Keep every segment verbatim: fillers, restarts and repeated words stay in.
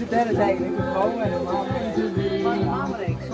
De derde is eigenlijk een vrouw en een man. Maar de man rechts.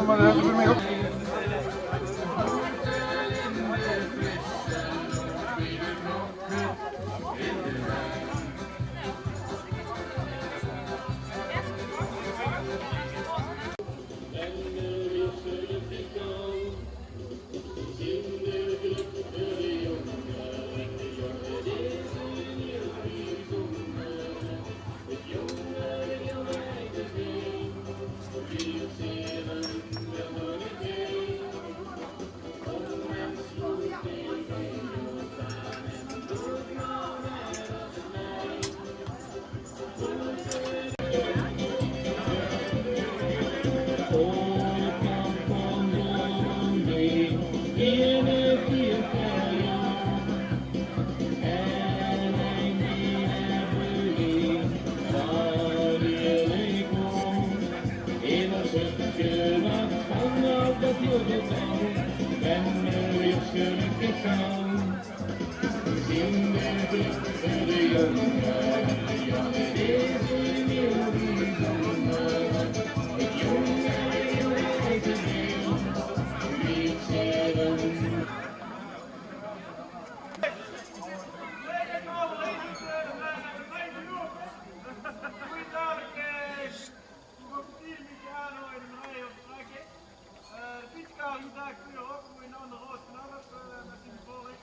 Eh, de fietskar hie, daar kun je ook, moet je aan de rood knop, eh, met die volk.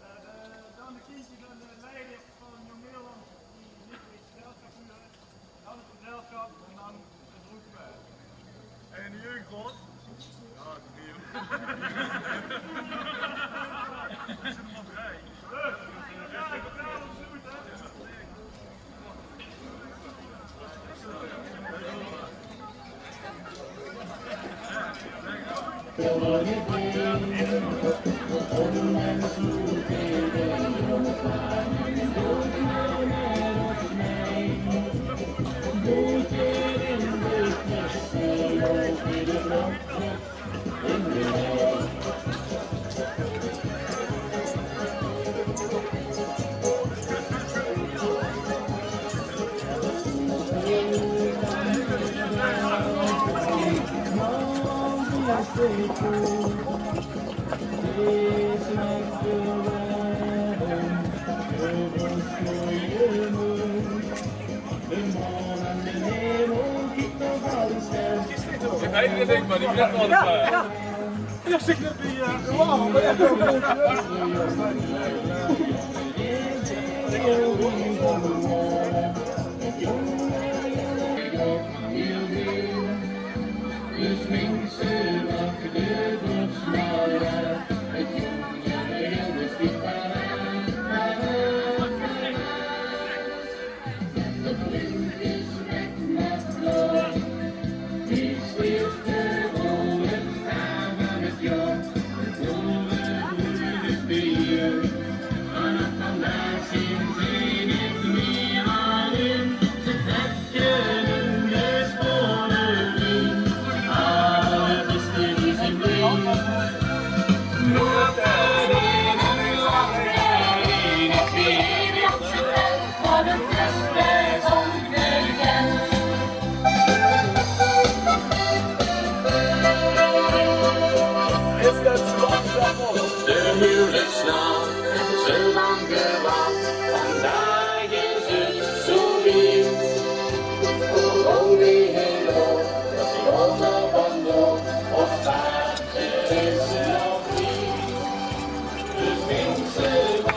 Eh, dan de kindjes en de leiders van Jong Nederland, die niet in het gezelschap huren. Dan het gezelschap en dan de groep, eh. En de jeugdraad? Ja, die. Is er nog maar vrij? Zit hij in de ding, maar die blijft wel een paar. Eerste keer die, eh, wauw. De huwelijksnacht, zo lang gewacht, vandaag is het zowiet. Romeo, dat is vandoor, of vaartje is nog niet. Dus mensen,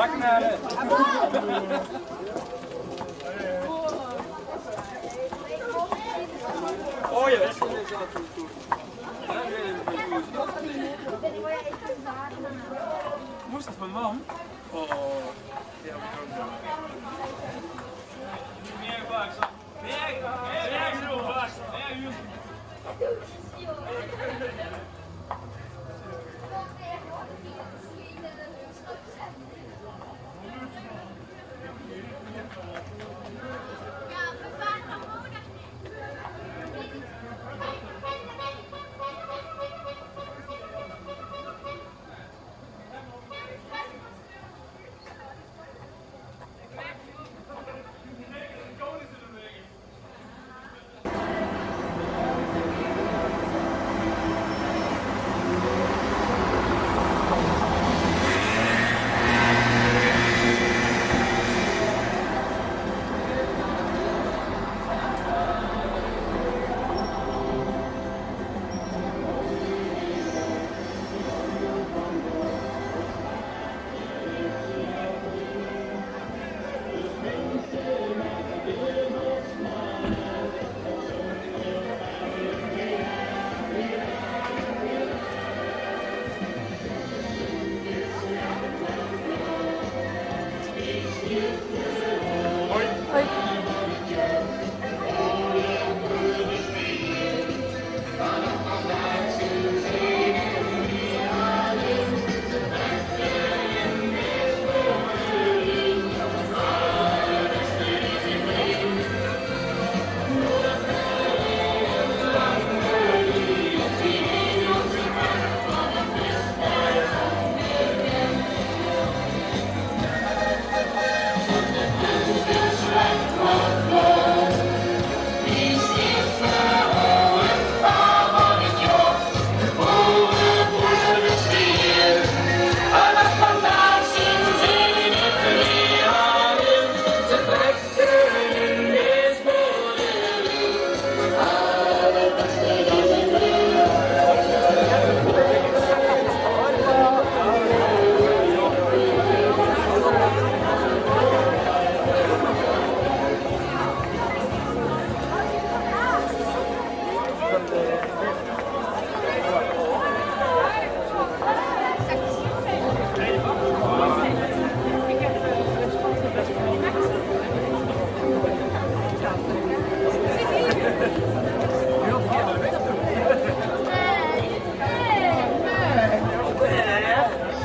Oh, yes. Moest het van mam? Oh, ja, we gaan zo. Meer bugs. Meer, meer, meer bugs. Meer bugs.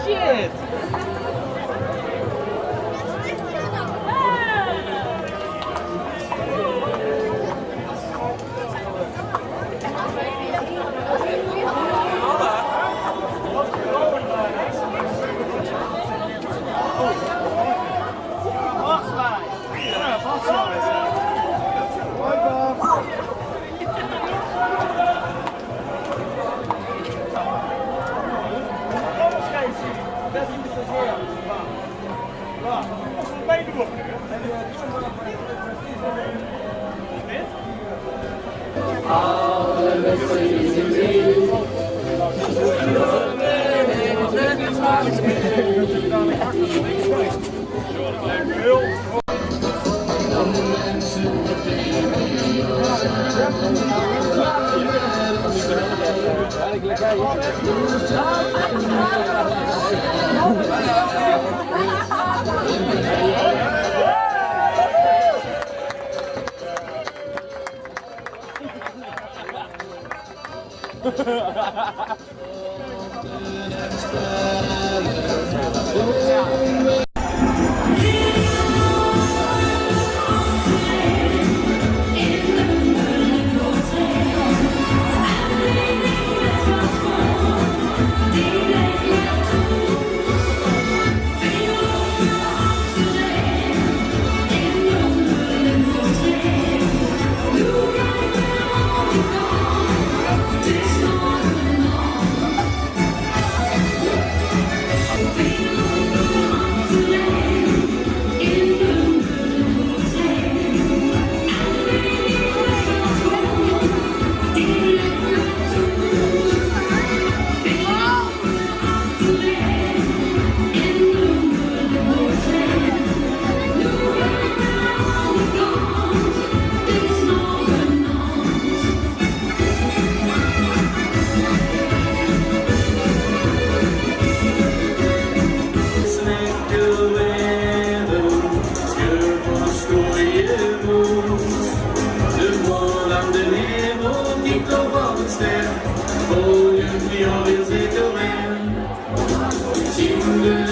Shit!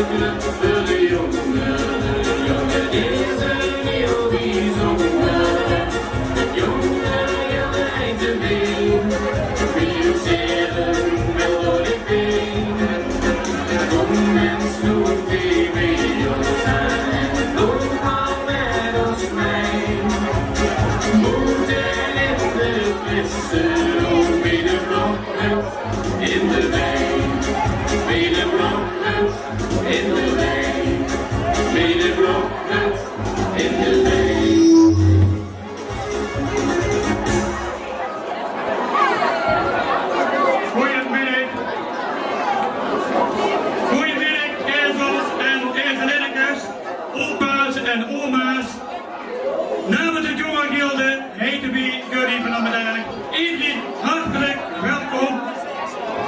Veur de jónge, de jónge is 'n hiel biezónde. Jónge, jónge, ete bie. Wie zere melodie. Kóm en sloet die bie ós aan. Doe al mit ós mei. Boete in de frisse, bie de blokhut in de wei. Bie de blokhut in de wei. Bie de blokhut in de wei. Goeiemiddag. Goeiemiddag, ezels en ezelinnekes, opa's en oma's. Namens de Jónge Gilde heite wie jullie vanmiddag iedereen hartelijk welkom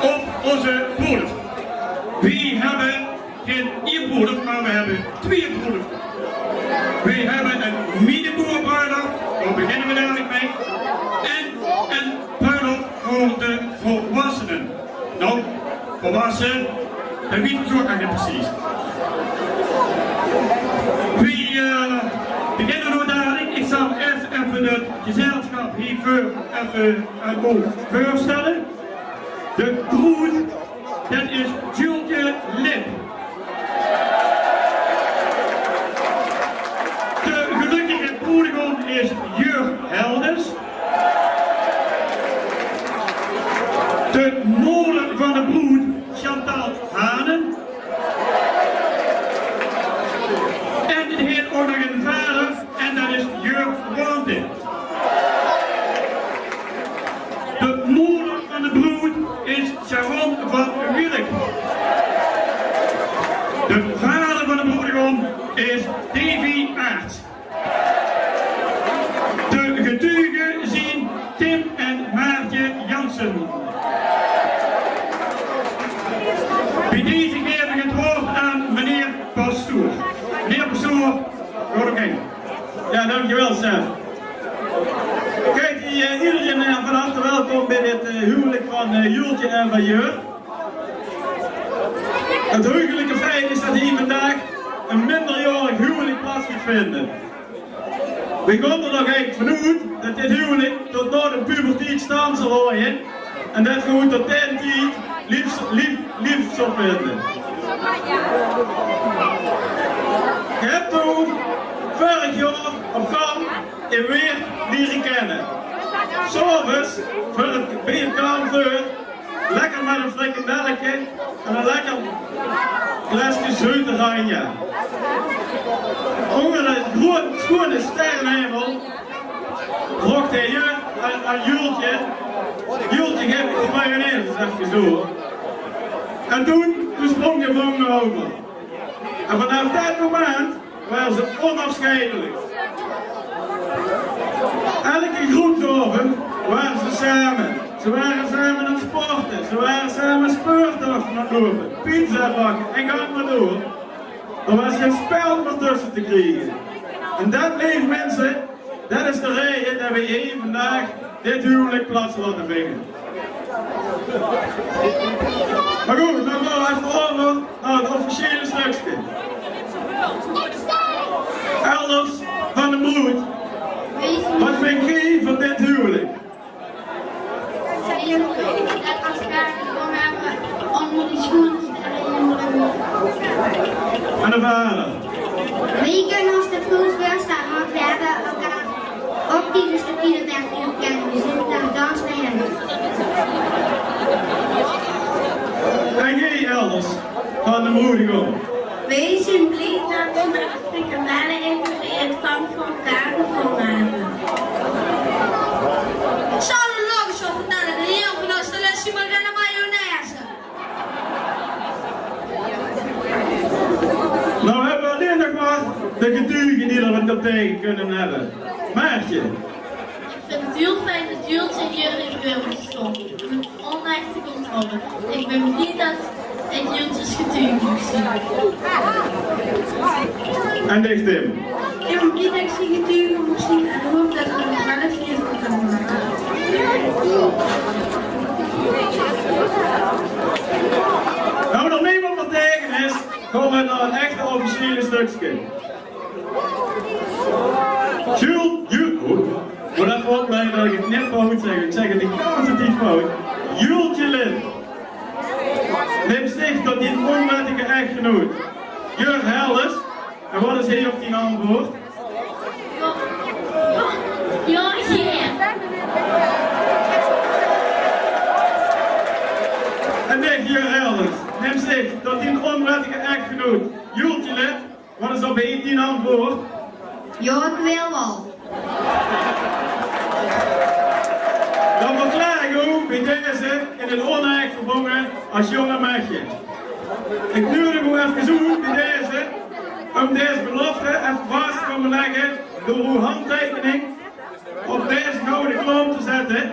op onze poort. Wie hebben Gein ieë broelof, mer veer höbbe twieë broelof. Veer höbbe ein mini-boerebruilof, dao beginne veer dalik mei. En ein bruilof veur de volwassenen. Noe, volwasse, det weit ich ouch neet precies. Veer, eh, beginne noe dalik. Ich zal ieës effe het gezelschap hie veur effe aan uch veurstelle. De broed, det is Jultje Lip. De gelökkige broedegom is Jur Helders. De moder van de broed, Chantal Hanen. En het haet ouch nog eine vader, en det is Jur Wanten. De moder van de broed is Sharon van Wilk. De vader van de broedegom is Davy Aerts. De getuigen zien Tim en Maartje Jansen. Bie deze gaef ich het waord aan meneer Pastoor. Meneer Pastoor, gaot uch gank. Jao, dankjewel, Sef. Kiek, eh, iedereen, eh, van harte welkom bie dit, eh, huwelik van, eh, Jultje en van Jur. Het heugelijke feit is det hie vandaag ein minderjaorig huwelik plaats geit vinde. Veer gaon d'r nog eigelik van oet det dit huwelik tot nao de puberteit stand zal haoje. En det geer oet tot daen tied leef, leef, leef zult vinde. Geer höbt ow vörig jaor op kamp in Wieërt liere kènne. 's Aoves, veur het, bie het kamp veur, lekker mit ein frikandelleke en ein lekker glaske zeut oranje. Ónger de groeate, sjoeane sterrenhemel vroog hae aan, aan Jultje: "Jultje, gaef mich die mayonaise ins effe door." En toen, toen spróng hae van mich euver. En vanaaf det moment ware ze onafscheidelijk. Elke groepsaovend ware ze same. Ze ware same aan het sporte. Ze ware same speurtochte aan het loupe. Pizza bakke en gank mer door. D'r waas gein speld mier tösse te kriege. En det, leef minse, det is de raeje det veer hie vandaag dit huwelik plaats laote vinge. Mer good, dan gaon veer effe euver nao het officiële stökske. Elders van de broed, waat vingt geer van dit huwelik? Det as veer die gewoon höbbe ónger die sjoeane sterrenhemel. En de vader? Veer kinne ós det good veurstelle, want veer höbbe elkaar ouch tiedens de tienerberg liere kènne. Veer zeen dao gans bie. En geer, elders van de broedegom? Veer zeen blie det ze mit de frikandelle in het kamp van elkaar gevónje höbbe. Zal ich nog ins waat vertèlle? De hieël van ós, de lust hie mer gein mayonaise. Noe höbbe veer allein nog mer de getuige die d'r waat op taenge kinne höbbe. Maartje. Ich vinj het hieël fijn det Jultje hie in Wieërt stóng. Ónger onechte controle. Ich bön blie det ich Jultje es getuige maag zeen. En dich, Tim? Ich bön blie det ich zie getuige maag zeen en haop det v'r ein gezellig fieës van kinne make. Noe, es d'r niemes mier taenge is, gaon v'r dan Sjoen. Jul-, Jul-, oeh. Mót effe opleie det ich 't neet fout zèk. Ich zèk 't de ganse tied fout. Jultje Lid. Neem zich tot dien ónwettige echtgenoot Jur Helders. En waat is hie op dien antjwaord? Jao, jao. En neem Jur Helders. Neem zich tot dien ónwettige echtgenoot Jultje Lid. Waat is dan bie dien antjwaord? Jao, ich wil waal. Dan verklaor ich ow bie deze in 't ónrecht verbónge es jóng maedje. Ich nuuedig ow efkes oet bie deze óm deze belofte efkes vas te kómme lègke door ow handteikening op deze gouwe klomp te zètte.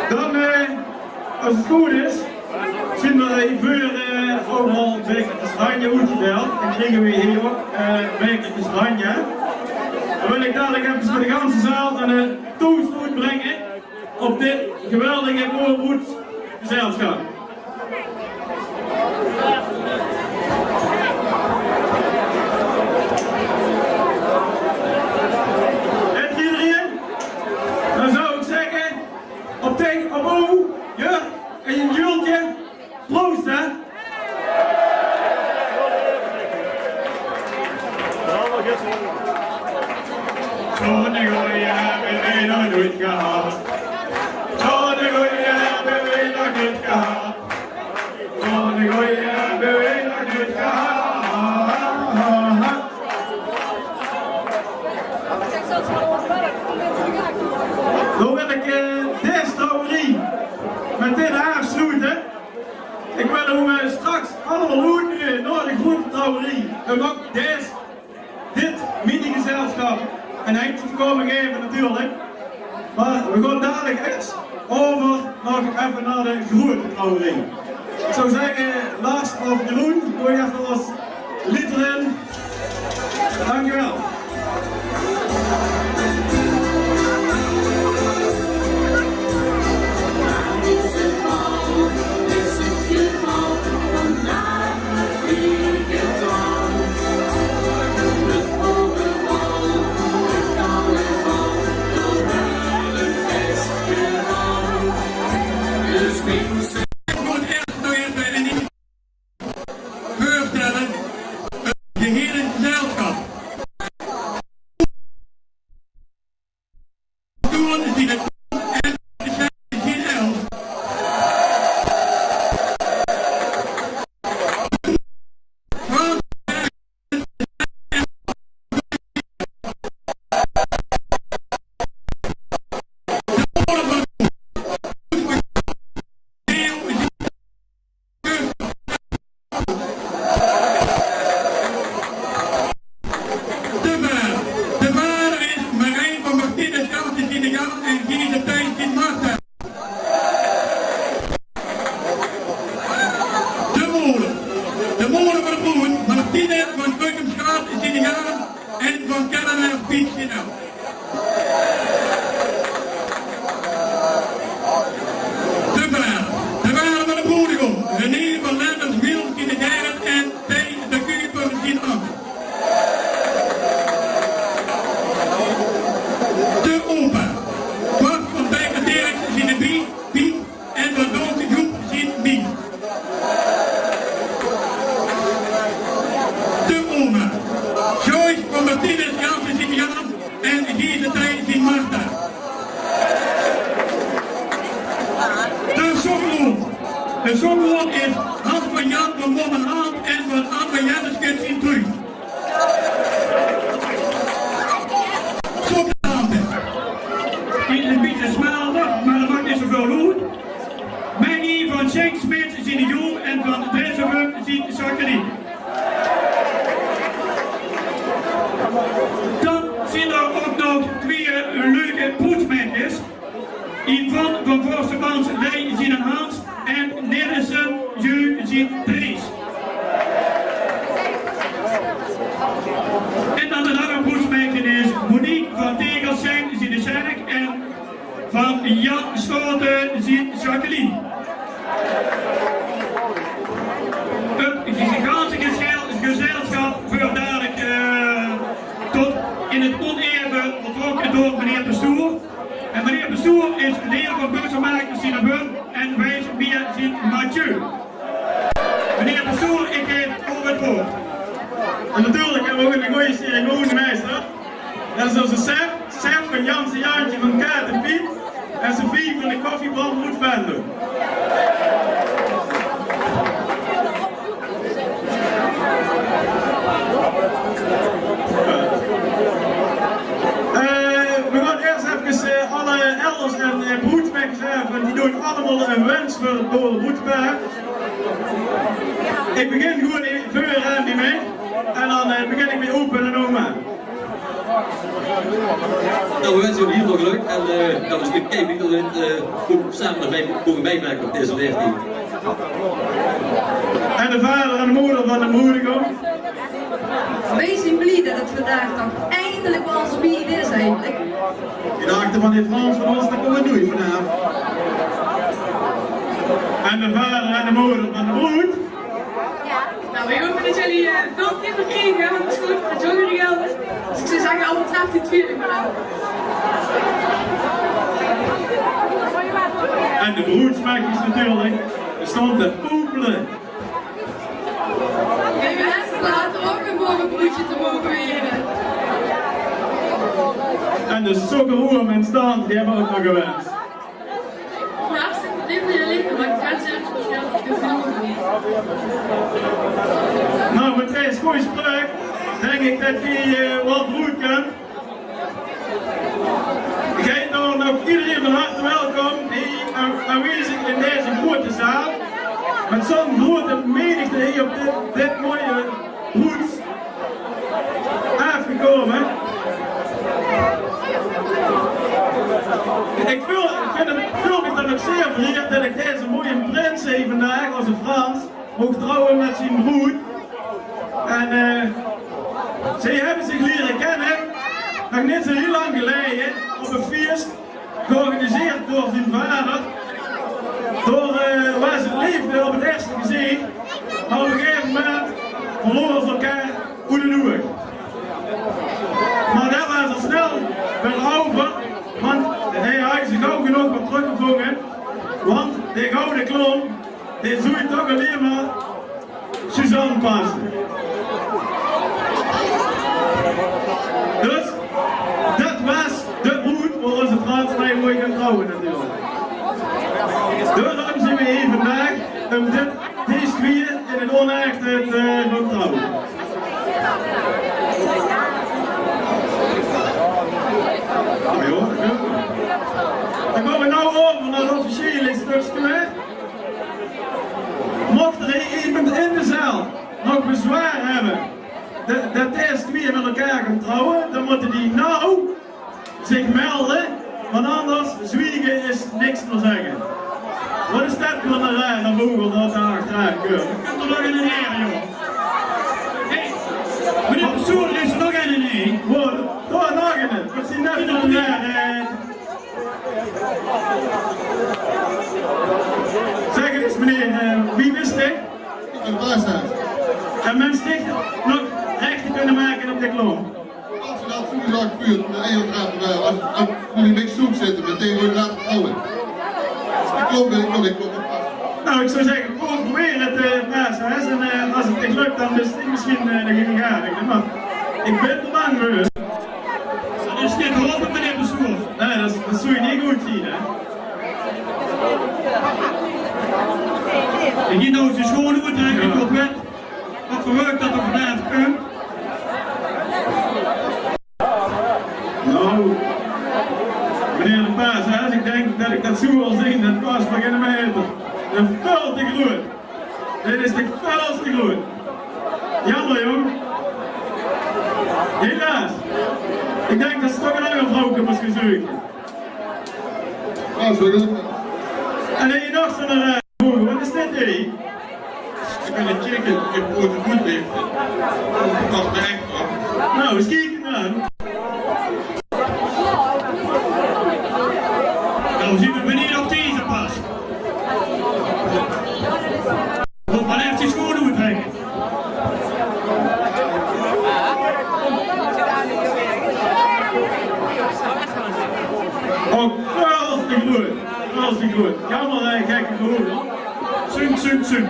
Dan, eh, es 't good is, zeen d'r hie veur, eh, euveral bekerkes ranja oetgedeild. En kriege we hie ouch, eh, bekerkes ranja. Dan wil ich dalik efkes mit de ganse zaal 'ne, eh, toast oetbringe op dit geweldige Boereroet gezelsjap. Haet ederein? Dan zou ich zègke, op dich, op ow, Jur en Jultje, proost, hè? Zoe'n gooje höbbe weej nog noeit gehad. Zoe'n gooje höbbe weej nog noeit gehad. Zoe'n gooje höbbe weej nog noeit gehad. Dan wil ich, eh, dees trouwerie mit dit aafsloete. Ich wil ow, eh, straks allemaol oetnuuedige nao de groete trouwerie. En ouch dees, dit mini-gezelsjap ein henj te kómme gaeve natuurlik. Mer we gaon dalik ins euver nog effe nao de groete trouwerie. Ich zou zègke, Lars of Jeroen, doot effe ós lied d'rin. Dankjewel. Veurstelle, de hele gezelsjap. Toen is die de en de L. De vader. De vader is Marijn van Martinus, Janssen Sint-Jan en Geze Thijs Sint-Marta. De moder. De moder van Roen Martinus van Keukenstraat Sint-Jan en van Kellenaar Piet Sint-Jan. De vader. De vader van de broedegom, René van Lenders, Wiel, Kindergerrit en Thijs de Kuiper zien af. De opa. Bart van Becker Dirk zien bie, Piet en van Doonse Joep zien bie. De oma. Joyce van Martinus Janssen zien Jan en Geze Thijs zien Marta. De schoonmoder. De schoonmoder is Hans van Jan van Bommenhaal en van Anne Jenniskens zien Truus. Ein bietje smaal, mer det maak neet zoväöl oet. Maggie van Sjenk Smit zien Jo en van Dressenbum zien Jacqueline. Dan zien d'r ouch nog twieë leuke broedsmaekers. Yvonne van Vorsemans, Lei zien Hans en Nedersen, Jeu zien Dries. En dan de derde broedsmaeker is Monique van Tegels, Sjenk zien Sjaak en van Jan Schoten zien Jacqueline. Het gigantische geze-, gezelschap veurt dadelijk, eh, tot in het oneindige vertrokken door meneer Pastoor. En meneer Pastoor is lid van Burgermakers zien Bum en Wijs Mia zien Mathieu. Meneer Pastoor, ik geef u het woord. En natuurlijk hebben we ook een goede ceremoniemeister. Det is ózze Sef, Sef van Jans en Jantje van Kaat en Piet en Sophie van de Koffiebrand oet Venlo. Eh, we gaon iers efkes, eh, alle elders en, eh, broedsmaekers aaf, want die doon allemaol ein wens veur, veur 't broedspaar. Ik begin gewoen veuran bie mich en dan, eh, begin ik bie opa en oma. Nou, we wense uch hiel väöl gelök en, eh, nou, we zien kei blied det we dit, eh, same mei moge meimaake op deze leeftied. En de vader en de moder van de broedegom. Weej zien blied det het vandaag toch eindelik waal zoewied is, eindelik. In de achte van de Frans van ós, dao kómme we noeit vanaaf. En de vader en de moder van de broed. Nou, we hopen det jullie, eh, väöl kinderen kriege, want het is good veur het jongere geld. Dus ik zou zeggen, allemaol tref die twieë maar aan. En de broedsmaekers natuurlijk. D'r stond te popele. Hey, we hebben later ook een mooi broedje te mogen weren. En de sokkeroer en stand, die hebben we ook nog gewend. Nou, met deze goeie spreuk denk ik det geej, eh, waal good kóntj. Geej doon ouch ederein van harte welkom die aan-, aanwezig in deze groeëte zaal. Met zoe'n groeëte menigte hie op dit, dit mooie broed aafgekómme. Ik veul, ik vind het, veul mich dan ouch zeer vereerd det ik deze mooie prins hie vandaag, ózze Frans, moog trouwe met zien broed. En, eh, ze hebbe zich liere kenne, nog neet zoe hiel lang geleje, op ein fieës, georganiseerd door zien vader. Dao, eh, waas het leefde op het eerste gezicht, maar op ein gegaeve moment verlore ze elkaar oet het oug. Maar det waas al snel weer euver, want hae haaj zich gauw genóg weer trökgevónge, want de gouwe klomp, dae zoog toch allein maar Suzanne passe. Dus, det waas de broed wo ózze Frans mei moog gaon trouwe natuurlijk. Daorum zien we hie vandaag, um dit, deze twieë in het onechte te, eh, gaon trouwe. Oh ja, ja. Dan gaon we now euver nao het officiële stökske. Mocht er iemand in de zaal nog bezwaar hebbe det, det deze twieë met elkaar gaon trouwe, dan mótte die now zich melde, want anders zwiege is niks mier zegge. Wat is det veur ein rare vogel det dao achteraan kump? Kump er nog eine neer, joh. Hey, meneer Pastoor, is er nog eine, nee? Wat? Dao nog eine. Wat zien det veur rare Zeg eens, meneer, eh, wie is dit? Ein paashaas. En mens dit nog recht te kónne make op de klomp? Als je dat zo gezag vuurt, de eier gaat er, eh, als, als jullie niks zoek zitten, meteen wordt laten trouwen. Als die klomp wil, kan ik klomp passen. Nou, ik zou zeggen, pro-, probeer het, eh, paashaas. En, eh, als het niet lukt, dan is het misschien, eh, de gegadigde. Maar ik ben er bang voor. Det is neet geholpe, meneer Bestoer. Nae, det, det zów neet good zien, hè. En hie now zien sjoon oettrèkke, jao. Tot wet, wat veur werk det er vandaag kump. Nou, De paas, hè, es ich dink det ich det zoe al zeen, det past veur geine meter. Väöl te groeët. Dit is toch väöl te groeët. Jaomer, jóng. Helaas. Ich dink det se toch ein anger vrouwke mós gaon zeuke. Jao, zo is 't. En dan nog zoe'n, eh, wat is dit, hè? Ich bön aan 't checke, ich höb good beeld. Wacht, wacht. Nou, ins kieke dan. Dan zeen v'r benuujd of deze past. Mót mer effe sjoon oettrèkke. Och, väöl te groeët. Väöl te groeët. Jaomer, eh, gekke geluide. Zunk, zunk, zunk.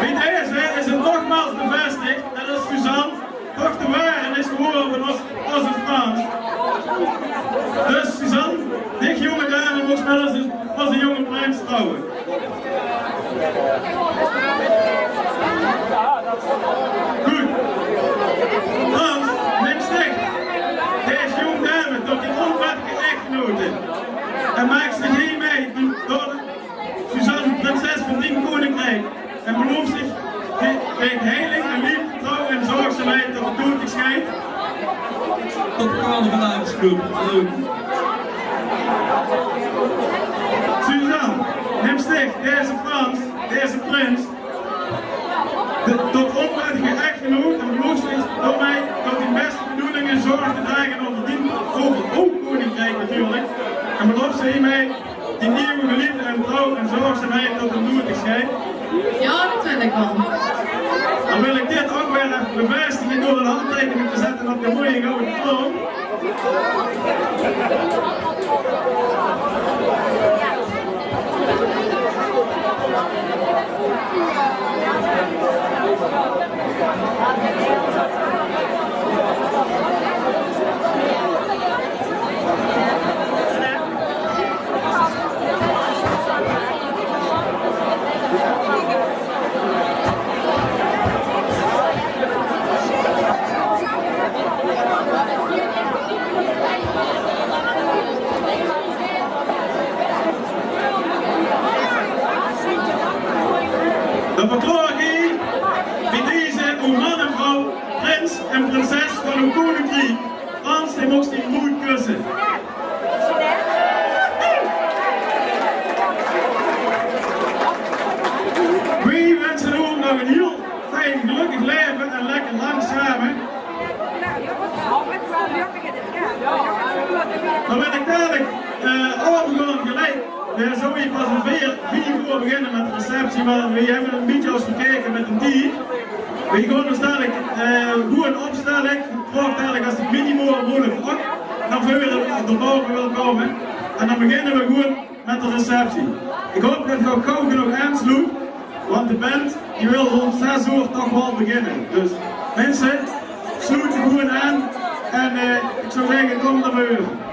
Bie deze is 't nogmaals bevestig, det is Suzanne toch de waare is gewore van ós, ós Frans. Dus Suzanne, dich jónge dame, mós mit ós, ós jónge prins trouwe. Good. Frans, nim dich deze jónge dame tot dien ónmiddelbare echtgenote. En maak ze hie mei, door Suzanne, prinses van dien keuninkrijk, en beloof dich, dich heilig en leef, trouw en zorgzaamheid tot de doead dich scheidt. Tot de carnavalsclub. Leuk. Suzanne, nim dich deze Frans, deze prins, de, tot ónmiddelbare echtgenoot en beloof dich daomei tot dien beste bedoelinge zorg te drage euver dien, euver ow keuninkrijk natuurlijk. En beloof ze hie mei dien eeuwige leefde en trouw en zorgzaamheid tot de doead dich scheidt? Jao, det wil ich waal. Dan wil ich dit ouch weer effe bevestige door ein handteikening te zètte op de mooie gouwe kroon. Dan verklaor ich hie bie deze ow man en vrouw, prins en prinses van ow keuninkrijk. Frans, dae maag dien moed kusse. Veer winse ow nog ein hieël fijn, gelökkig laeve en lekker lang same. Dan wil ich dalik, eh, euvergaon geliek. Veer zouwe pas óm veer, vief oer beginne mit de receptie, mer veer höbbe ein bietje ós verkeke mit de tied. Veer gaon ós dalik, eh, gewoon opstelle. Ich vraog dalik es de minimaal Roelof ouch nao veure, nao bove wil kómme. En dan beginne veer gewoon mit de receptie. Ich haop det geer gauw genóg aansloet, want de band die wil rond zes oer toch waal beginne. Dus minse, sloet uch gewoon aan en, eh, ich zou zègke, kóm nao veure.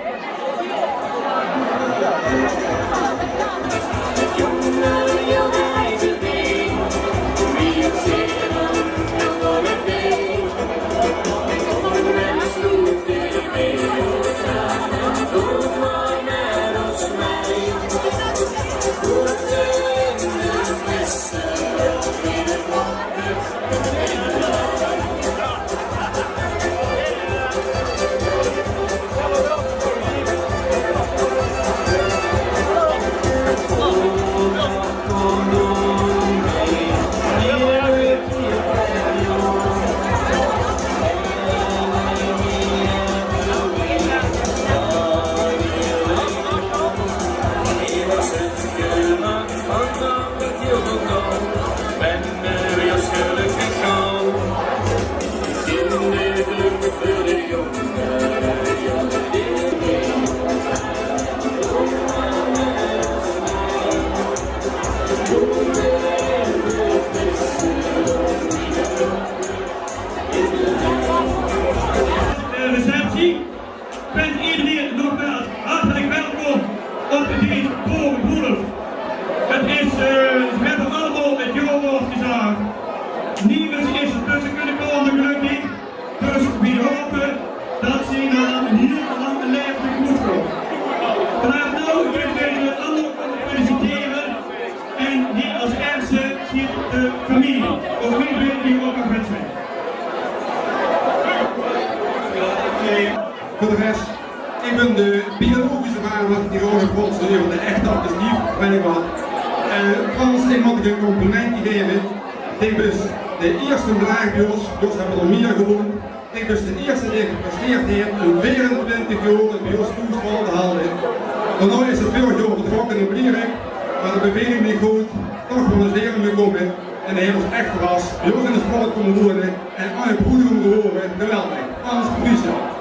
Eh, receptie. Ich wins ederein nogmaals hartelik welkom op de date Boven Boelef. Het is, eh, ze höbbe allemaol het jaor waord gezag. Niemes is d'r tösse kónne kómme, gelökkig. Dus veer hope det ze nog ein hieël lang laeve De biologische vader, die Frans, die van de echte, dus die vrij wat. Eh, Frans, ich mót dich ein complimentje gaeve. Dich bis de ierste daag bie ós, bie ós höbbe v'r al mier gewoond. Dich bis de ierste dae gepresteerd haet óm veerentwintig jaor bie ós thoes vol te halde. Daonao is 'r veurig jaor vertrokke nao Blierik, mer de beveiliging neet good, toch kós 'r neet mieë kómme. En hae haet ós ech verras. Bie ós in de straot kómme wone en aan 't broedegoom gewore. Geweldig. Frans, proficiat.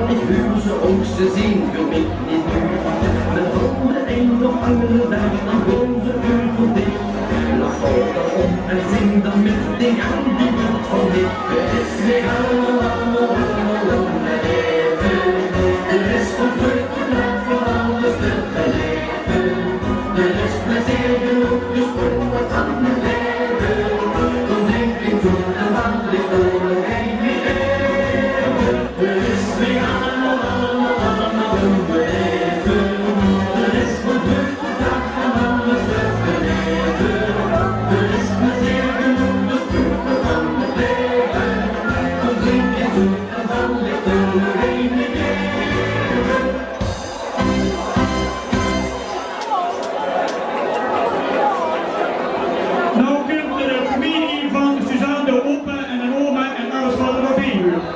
Ich huur ze ouch, ze zeen veur mich neet duur. Mer van de ein op angere daag, dan kómme ze euver dich. Lach ouch dan op en zing dan mit, dink aan die buurt van dich. Het is weer allemaal, allemaal, allemaal een leven. Er is van vreugde plaats voor alles te beleven. Er is plezier genoeg, dus proef wat van het leven. Kom, drink eens op en dan ligt er nog een. Noe kump de femilie van Suzanne, de opa en de oma en alles wat d'r nog bie huurt.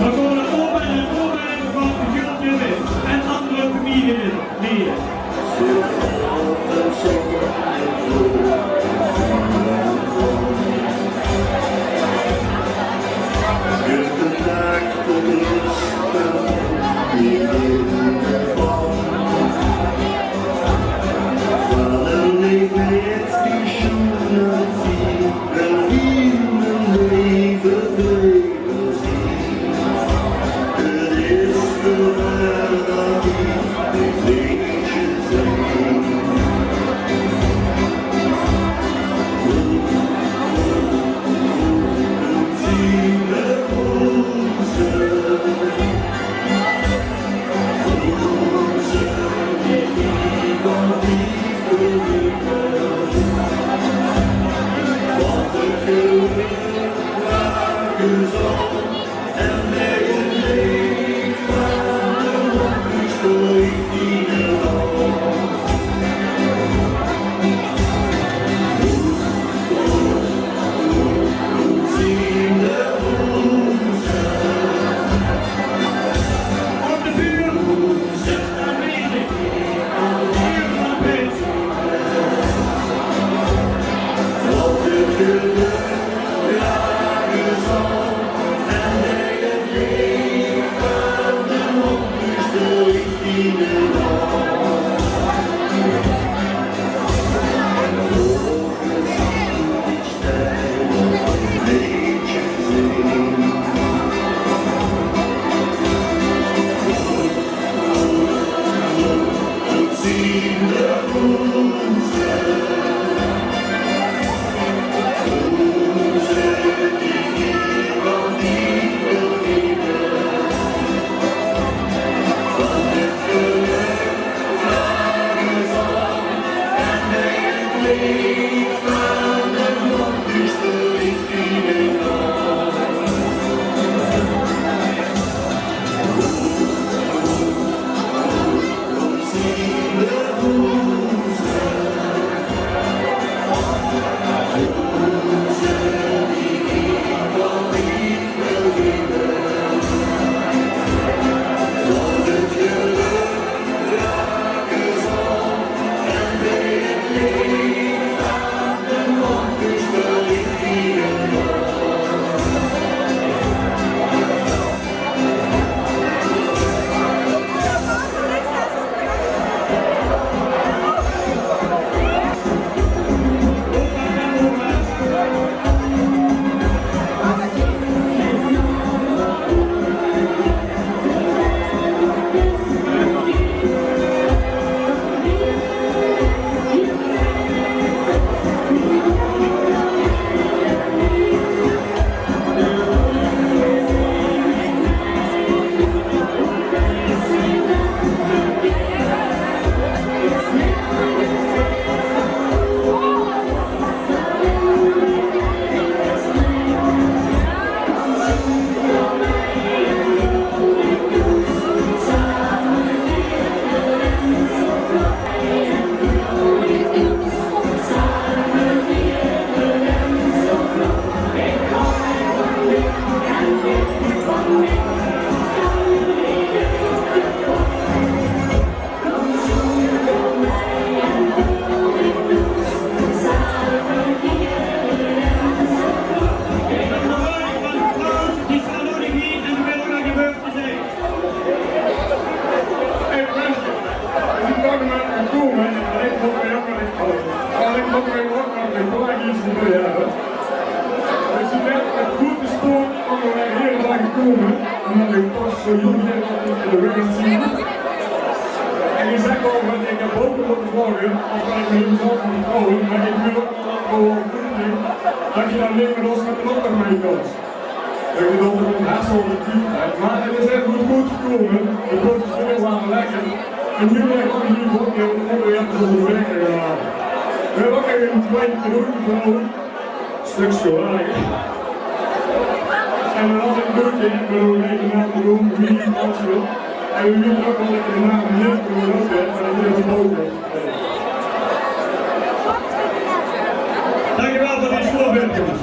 Mevrouw de oma en oma van Gultje en andere familieleden. Ze zeen mit groete spoor allemaol hie nao gekómme, ómdat ich toch zo jónk bön in de wereld zeen. En ich zèk ouch, want ich höb ouch nog vraoge of ich mich zelf mót vertroewe, mer ich wil ouch waal vertroewe det ich dan neet mit ós mit de auto mit kóm. Det ich det ouch mit Hassel de tied höb. Mer 't is ech good, good gekómme. De broodjes binne waal lekker. En noe höb ich ouch nog waat, ja, de auto weer te de weg te gaon haole. Veer höbbe ouch ein klein cadeautje veur óch. Stökske wage. En dan had ich leuk, hè, ich bedoel, ich ben de roem, wie, en wie ouch al, ich ben de naam neet, maar dat is een boter. Dankjewel veur die slof, hè, jonges.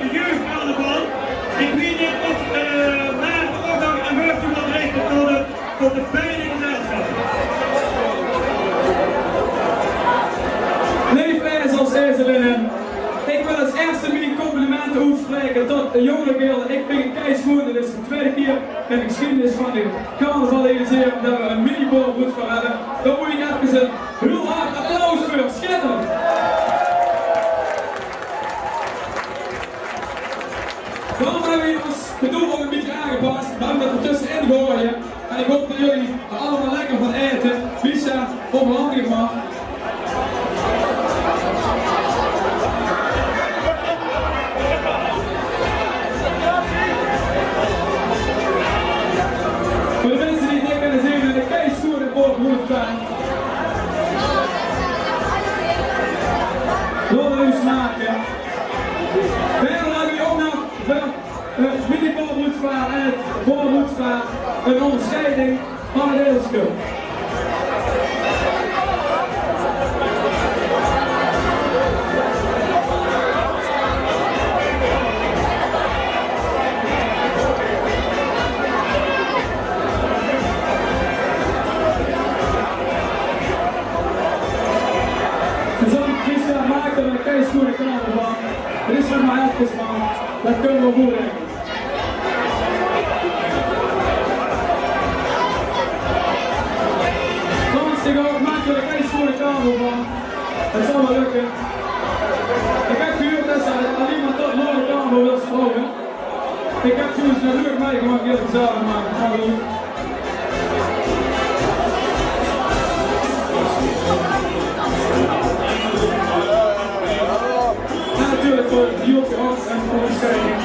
De jeugdcarnaval. Ik weet niet of, eh, maar ook nog een woordje wil richten tot de, tot de beide gezelschappen. Leef ezels, ezelinnen, ik wil als eerste mijn complimenten uitspreken tot de Jongere Gilde. Ik vind het keischoon, dit is de tweede keer in de geschiedenis van de carnaval in Zeeland dat we een mini-borrelbroedsfeer hebben. Daar moet ik even een heel hard applaus voor. Schitterend. Daarom hebben we ons gedoe ook een beetje aangepast. We hebben dat ertussenin gegooid. En ik hoop dat jullie er allemaal lekker van eten. Lisa, overhandig maar. Voor de mensen die het niet kunnen zien, de keischoon borrelbroedsfeer. Laat het u smaken. Verder hebben we ook nog de, eh, mini-borrelbroedsfeer en het borrelbroedsfeer een onderscheiding van het eerste. Gezond, Christian, maak er een keischoon carnaval van. Er is nog maar even, man. Dat kunnen we goed, denk ik. Frans, ik hoop, maak er een keischoon carnaval van. Het zal wel lukken. Ik heb gehuurd dat ze alleen maar tot morgen carnaval wil sprongen. Ik heb zoiets nog nooit meegemaakt, eerlijk gezegd, maar het gaat goed. En natuurlijk voor het Joke ook een onderscheiding.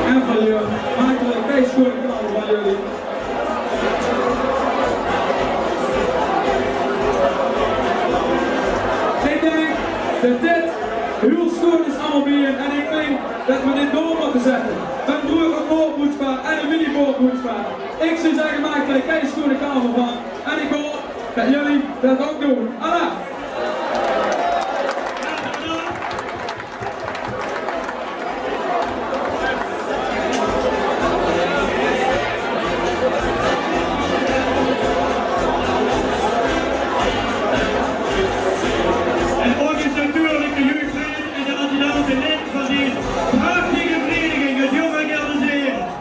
En van je, maak er een keischoon carnaval van jullie. Ik denk dat dit heel schoon is allemaal weer en ik denk dat we dit door moeten zetten. Een broer op voorpoetsvaar en een mini-voorpoetsvaar. Ik zou zeggen, maak er een keischoon carnaval van. En ik hoop dat jullie dat ook doen. Alaaf! En ook is natuurlijk de jeugdraad en de adjudante lid van deze prachtige vereniging, het Jongere Gilde Zeeland.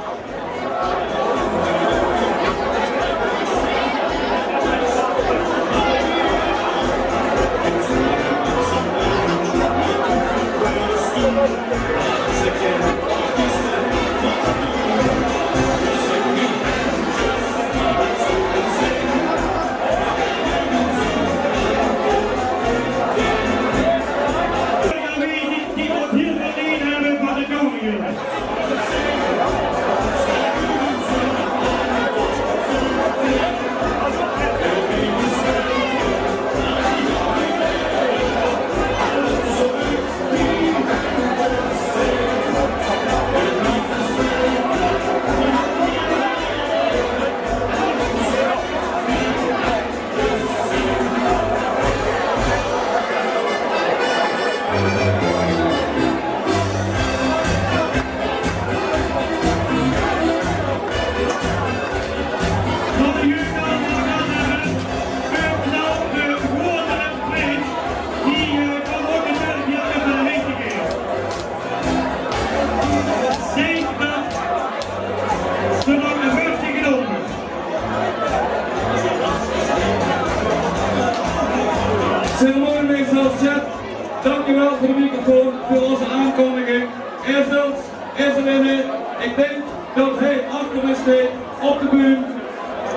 Veur de microfoon, veur ózze aankondiging. Eer zelfs, eer zelfs, ich dink det hae achter mich steit op de bühne.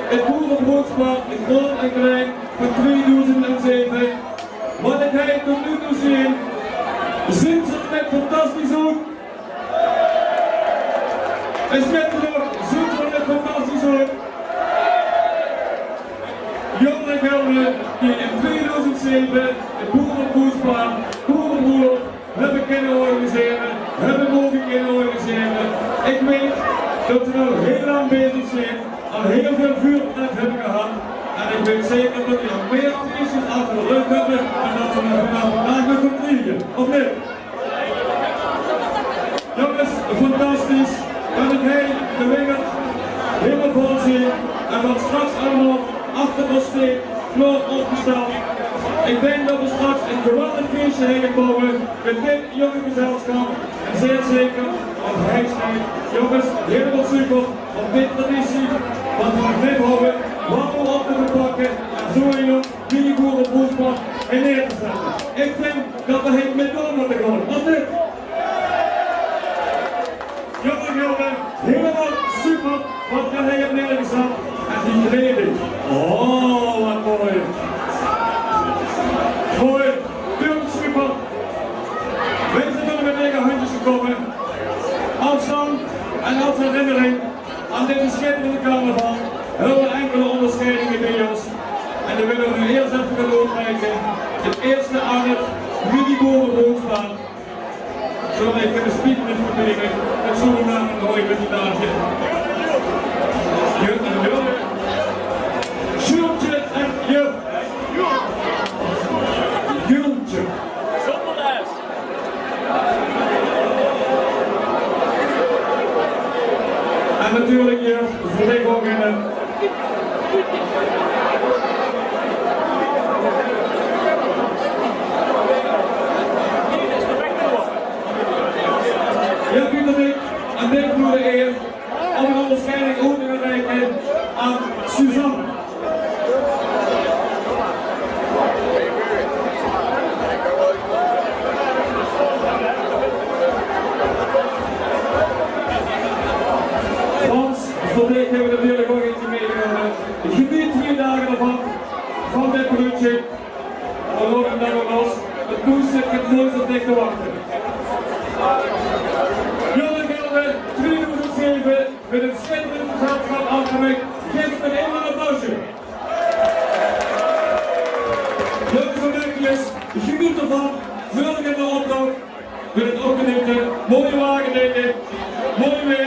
Het boerebroedspaar, de groot en klein, van tweedoezend zeve. Wat ich hae tot noe toe zeen, zeen ze 't fantastisch oet. Is mit nog, zeen ze 't fantastisch oet. Jong en Gelre, die in tweedoezend zeve het boerebroedspaar, boerebroelof, höbbe kinne organisere, höbbe moge kinne organisere. Ich weit det ze al hiel lang bezig zeen, al hiel väöl vuurpret höbbe gehad. En ich weit zeker det die al mier feesjes achter de rögk höbbe en det ze nog vanaaf vandaag nog gaon kriege. Of neet? Jónges, fantastisch. Kan ich hie de Wingerd hielemaol vol zeen. En wat straks allemaol achter ós steit, klaor opgesteld. Ich dink det v'r straks ein geweldig feesje hie gaon bouwe mit dit jónge gezelsjap. En zeer zeker, want hae steit, jónges, hielemaol super óm dit traditie, wat v'r mit höbbe, wat v'r op te pakke en zo ein jóng mini-boerebroedspaar in neer te zette. Ich vinj det v'r hie mit door mótte gaon. Wat dit? Jónge Gelre, hielemaol super wat geer hie höb neergezat. En die kleding. Oh, wat mooi. Mooi. Tuurlik super. Veer zeen d'r mit lege hendjes gekómme. Als dank en als herinnering aan deze schitterende carnaval höbbe v'r enkele óngersjeidinge bie ós. En die wille v'r noe ieërs effe gaon oetreike. Het ieërste aan het mini-boerebroedspaar. Sorry, ich höb de speaker neet good bie mich. Ich zal 'm nao ein goeie presentatie. Jut en Jut. Sjoeltje en Jut. Jultje. En natuurlik, Jut, veur dich ouch in, eh, Jao, Pieter, ich, aan dich veur de eer óm ein óngersjeiding oet te reike aan Suzanne. Frans, veur dich höbbe v'r natuurlik ouch eentje mitgenómme. Geneet twee daag d'rvan, van dit brunchje. V'r laote 'm dan nog los. Het koers zit het mooiste op dich te wachte. Jong en Gelre, tweedoezend zeve, mit ein schitterend gezelsjap achter mich. Gaef ze ein enorm applausje. Jónges en maedjes, geneet d'rvan. Mörge in de optoch. Mit het opgenete. Mooie wage, dink ich. Mooi weer.